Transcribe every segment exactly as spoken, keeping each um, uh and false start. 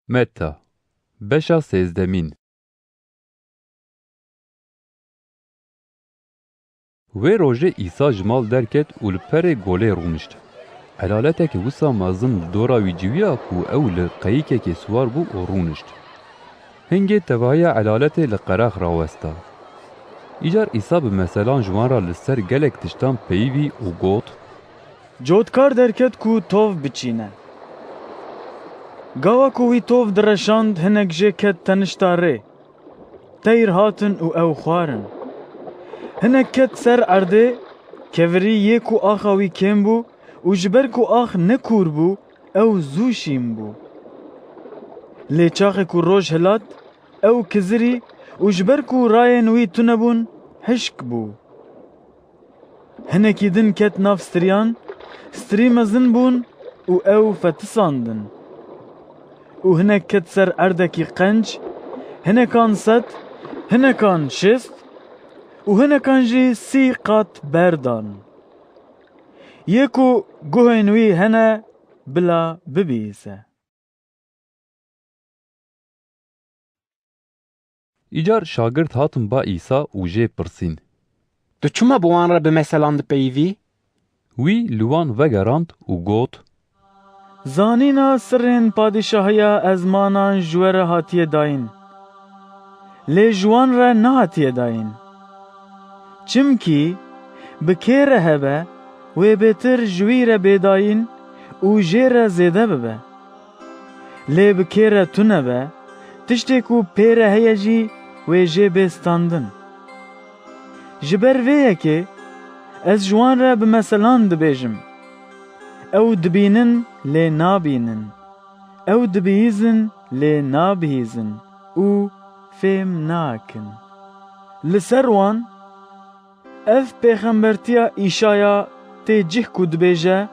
Metta, beşa sêzdemîn. Wê rojê Îsa ji mal derket û li perê golê rûnişt. Elalete ke wisa mezin li dora wî ciwiya ku ew li qeyikekê siwar bû û rûnişt. Hingê tevahiya elaletê li qerax rawesta. Îcar Îsa bi meselan ji wan re li ser gelek tiştan peyivî û got, Cotkar derket ku tov biçîne. Gava ku wî tov direşand, hinek jê ket tenişta rê. Teyr hatin û ew xwarin. Hinek ket ser erdê, kevirî yê ku axa wî kêm bû û ji ber ku ax ne kûr bû, ew zû şîn bû. Lê çaxê ku roj hilat, ew kizirî û ji ber ku rayên wî tune bûn, hişk bû. Hinekî din ket nav stiriyan, stirî mezin bûn û ew fetisandin. Û hinek ket ser erdekî qenc, hinekan sed, hinekan şêst û hinekan jî sî qat berdan. Yê ku guhên wî hene, bila bibihîse. Îcar şagirt hatin ba Îsa û jê pirsîn, Tu çima bi wan re bi meselan dipeyivî? Wî li wan vegerand û got, Zanîna sirrên padîşahiya ezmanan ji we re hatiye dayîn. Lê ji wan re nehatiye dayîn. Çimkî bi kê re hebe, wê bêtir ji wî re bê dayîn û jê re zêde bibe. Lê bi kê re tune be, tiştê ku pê re heye jî wê jê bê standin. Ji ber vê yekê ez ji wan re bi meselan dibêjim. Ew dibînin lê nabînin. Ew dibihîzin lê nabihîzin û fêm nakin. Li ser wan ev pêxembertiya Îşaya tê cih ku dibêje,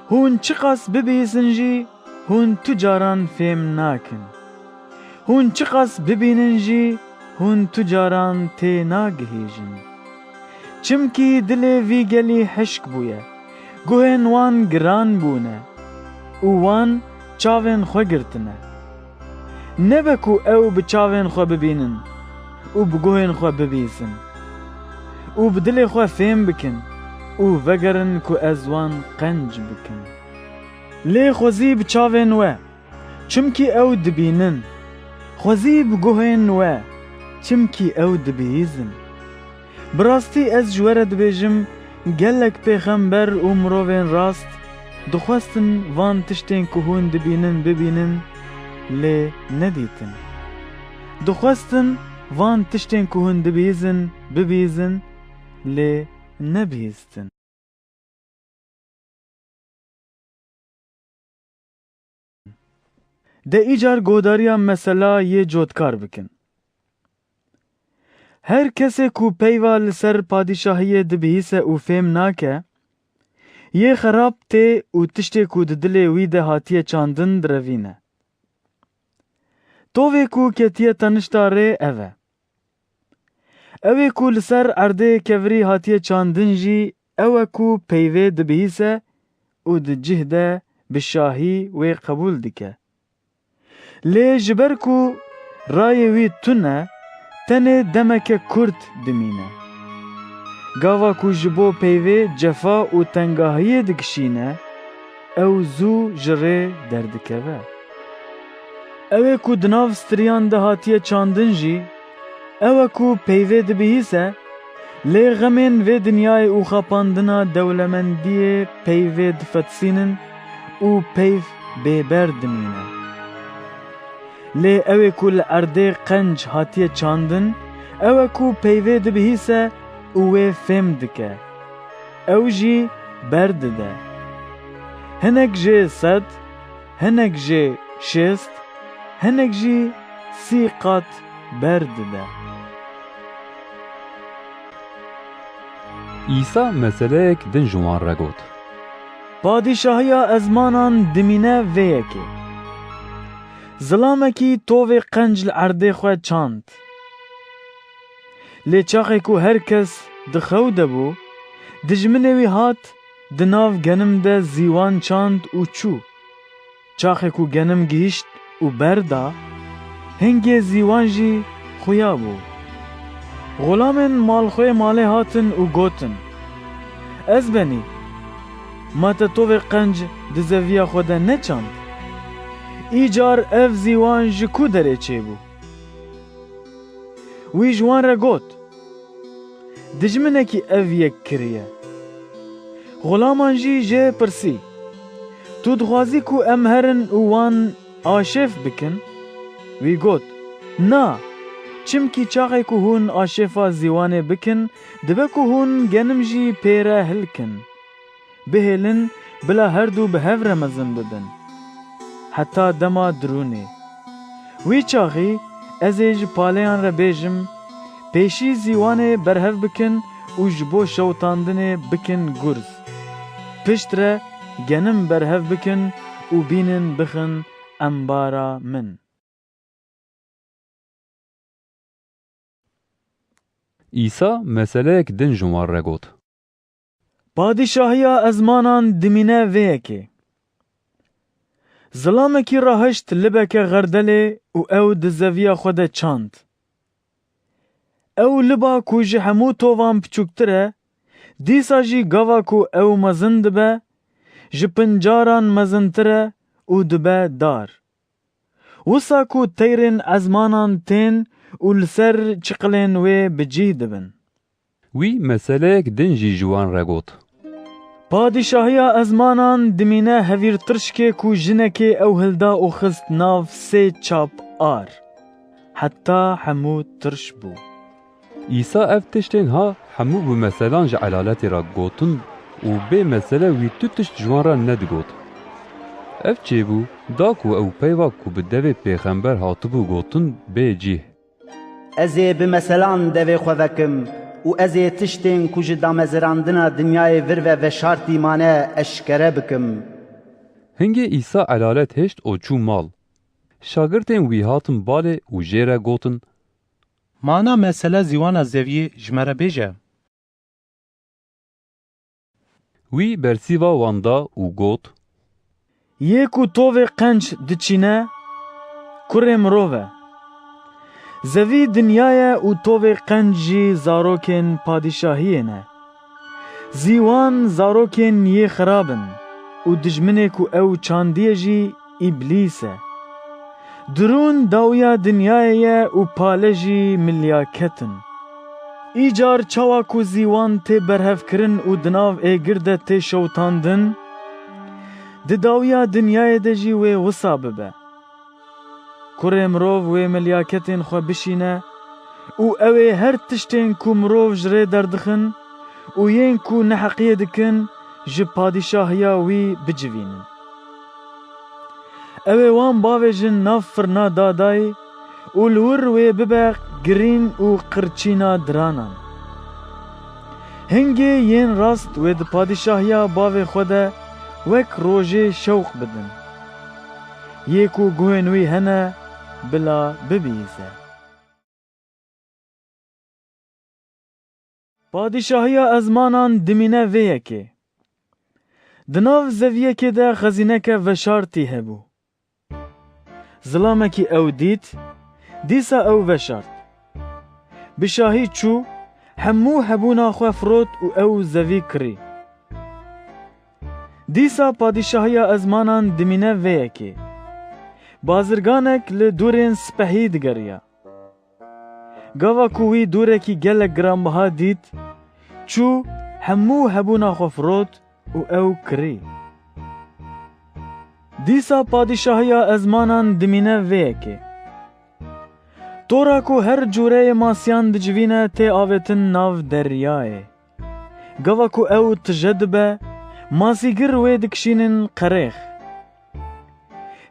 Hûn çiqas bibihîzin jî, hûn tu caran fêm nakin. Hûn çiqas bibînin jî, hûn tu caran tê nagihîjin. Çimkî dilê vî gelî hişk bûye, guhên wan giran bûne û wan çavên xwe girtine. Nebe ku ew bi çavên xwe bibînin û bi guhên xwe bibîzin û bi dilê xwe fêm bikin û vegerin ku ez wan qenc bikim. Lê xwezî bi çavên we, çimkî ew dibînin, xwezî bi guhên we, çimkî ew dibihîzin. Bi rastî ez ji we re dibêjim, gelek pêxember û mirovên rast dixwestin van tiştên ku hûn dibînin bibînin, lê nedîtin. Dixwestin van tiştên ku hûn dibihîzin bibihîzin, lê nebihîstin. De îcar godariya mesela yê cotkar bikin. Her kesê ku peyva li ser padîşahiyê dibihîse û fêm nake, yê xerab tê û tiştê ku di dilê wî de hatiye çandin direvîne. Tovê ku ketiye tenişta rê ev e. Ew ê ku li ser erdê kevirî hatiye çandin jî ew e ku peyvê dibihîse û di cih de bi şahî wê qebûl dike. Lê ji ber ku rayê wî tune, tenê demeke kurt dimîne. Gava ku ji bo peyvê cefa û tengahiyê dikişîne, ew zû ji rê derdikeve. Ew ê ku di nav stiriyan de hatiye çandin jî, ew e ku peyvê dibihîse, lê xemên vê dinyayê û xapandina dewlemendiyê peyvê difetisînin û peyv bêber dimîne. Lê ew ê ku li erdê qenc hatiye çandin, ew e ku peyvê dibihîse û wê fêm dike. Ew jî ber dide. Hinek jê sed, hinek jê şêst, hinek jî sî qat ber dide. Îsa meseleyek din ji wan re got. Padîşahiya ezmanan dimîne vê yekê. Zilamekî tovê qenc li erdê xwe çand. Lê çaxê ku her kes di xew de bû, dijminê wî hat, di nav genim de zîwan çand û çû. Çaxê ku genim gihîşt û berda, hingê zîwan jî xuya bû. Xulamên malxwê malê hatin û gotin, Ez benî, ma te tovê qenc di zeviya xwe de neçand? Îcar ev zîwan ji ku derê çêbû? Wî ji wan re got, Dijminekî ev yek kiriye. Xulaman jî jê pirsî, Tu dixwazî ku em herin û wan aşêf bikin? Wî got, Na, çimkî çaxê ku hûn aşêfa zîwanê bikin, dibe ku hûn genim jî pê re hilkin. Bihêlin, bila her du bi hev re mezin bibin, heta dema dirûnê. Wî çaxî ez ê ji paleyan re bêjim, Pêşî zîwanê berhev bikin û ji bo şewitandinê bikin gurz. Piştre genim berhev bikin û bînin bixin embara min. Îsa meseleyek din ji wan re got. Padîşahiya ezmanan dimîne vê yekê. Zilamekî rahişt libeke xerdelê û ew di zeviya xwe de çand. Ew liba ku ji hemû tovan piçûktir e, dîsa jî gava ku ew mezin dibe, ji pincaran mezintir e û dibe dar. Wisa ku teyrên ezmanan tên û li ser çiqilên wê bi cih dibin. Wî meseleyek din jî ji wan re got. Padîşahiya ezmanan dimîne hevîr tirşkê ku jinekê ew hilda û xist nav sê çap ar, heta hemû tirş bû. Îsa ev tiştên ha hemû bi meselan ji elaletê re gotin û bê mesele wî tu tişt ji wan re nedigot. Ev çêbû, da ku ew peyva ku bi devê pêxember hatibû gotin bê cih. Ez ê bi meselan devê xwe vekim û ez ê tiştên ku ji damezirandina dinyayê vir ve veşartî mane eşkere bikim. Hingê Îsa elalet hêşt û çû mal. Şagirtên wî hatin balê û jê re gotin, Mana mesele zîwana zeviyê ji me re bêje. Wî bersîva wan da û got, Yê ku tovê qenc diçîne, kurê mirov e. Zevî dinya ye û tovê qenc jî zarokên padîşahiyê ne. Zîwan zarokên yê xirab in û dijminê ku ew çandiye jî Îblîs e. Dirûn dawiya dinyayê ye û pale jî milyaket in. Îcar çawa ku zîwan tê berhevkirin û di nav êgir de tê şewitandin, di dawiya dinyayê de jî wê wisa bibe. Kurê mirov wê milyaketên xwe bişîne û ew ê her tiştên ku mirov ji rê derdixin û yên ku neheqiyê dikin, ji padîşahiya wî bicivînin. Ew ê wan bavêjin nav firna dadayê û li wir wê bibe girîn û qirçîna diranan. Hingê yên rast wê di padîşahiya bavê xwe de wek rojê şewq bidin. Yê ku guhên wî hene, bila bibihîze. Padîşahiya ezmanan dimîne vê yekê. Di nav zeviyekê de xezîneke veşartî hebû. Zilamekî ew dît, dîsa ew veşart. Bi şahî çû, hemû hebûna xwe firot û ew zevî kirî. Dîsa padîşahiya ezmanan dimîne vê yekê. Bazirganek li dûrên spehî digeriya. Gava ku wî dûrekî gelek giranbiha dît, çû hemû hebûna xwe firot û ew kirî. Dîsa padîşahiya ezmanan dimîne vê yekê. Tora ku her cûreyê masiyan dicivîne tê avêtin nav deryayê. Gava ku ew tije dibe, masîgir wê dikişînin qerêx.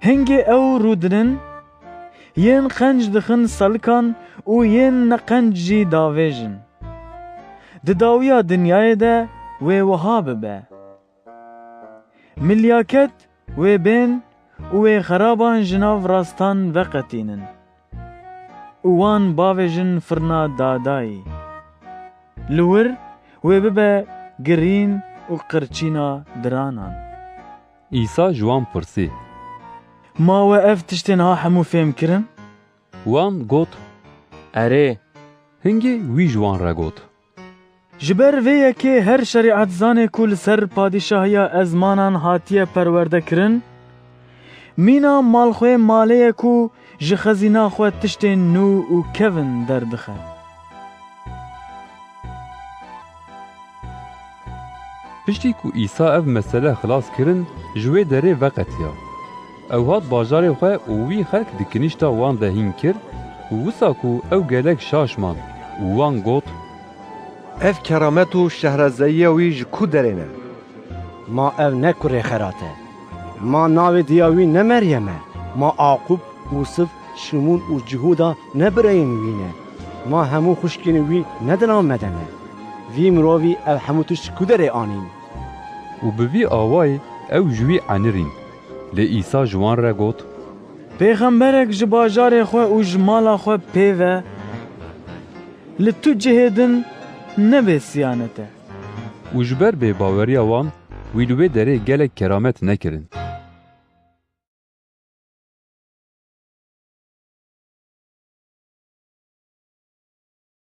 Hingê ew rûdinin, yên qenc dixin selikan û yên neqenc jî davêjin. Di dawiya dinyayê de wê wiha bibe. Milyaket wê bên û wê xeraban ji nav rastan veqetînin û wan bavêjin firna dadayî. Li wir wê bibe girîn û qirçîna diranan. Îsa ji wan pirsî, Ma we ev tiştên ha hemû fêm kirin? Wan got, Erê. Hingê wî ji wan re got, Ji ber vê yekê her şerîetzanê ku li ser padîşahiya ezmanan hatiye perwerdekirin, mîna malxwê malê ye ku ji xezîna xwe tiştên nû û kevin derdixe. Piştî ku Îsa ev mesele xilas kirin, ji wê derê veqetiya. Ew hat bajarê xwe û wî xelk di kinîşta wan de hîn kir û wisa ku ew gelek şaş man û wan got, Ev keramet û şehrezeyiya wî ji ku derê ne? Ma ev ne kurê Xerat e? Ma navê diya wî ne Meryem e? Ma Aqûb, Ûsif, Şimûn û Cihûda ne birayên wî ne? Ma hemû xwişkên wî ne di nav me de ne? Vî mirovî ev hemû tişt ji ku derê anîn? Û bi vî awayî ew ji wî enirîn. Lê Îsa ji wan re got, Pêxemberek ji bajarê xwe û ji mala xwe pê ve li tu cihê din nebê siyanet e. Û ji ber bêbaweriya wan, wî li wê derê gelek keramet nekirin.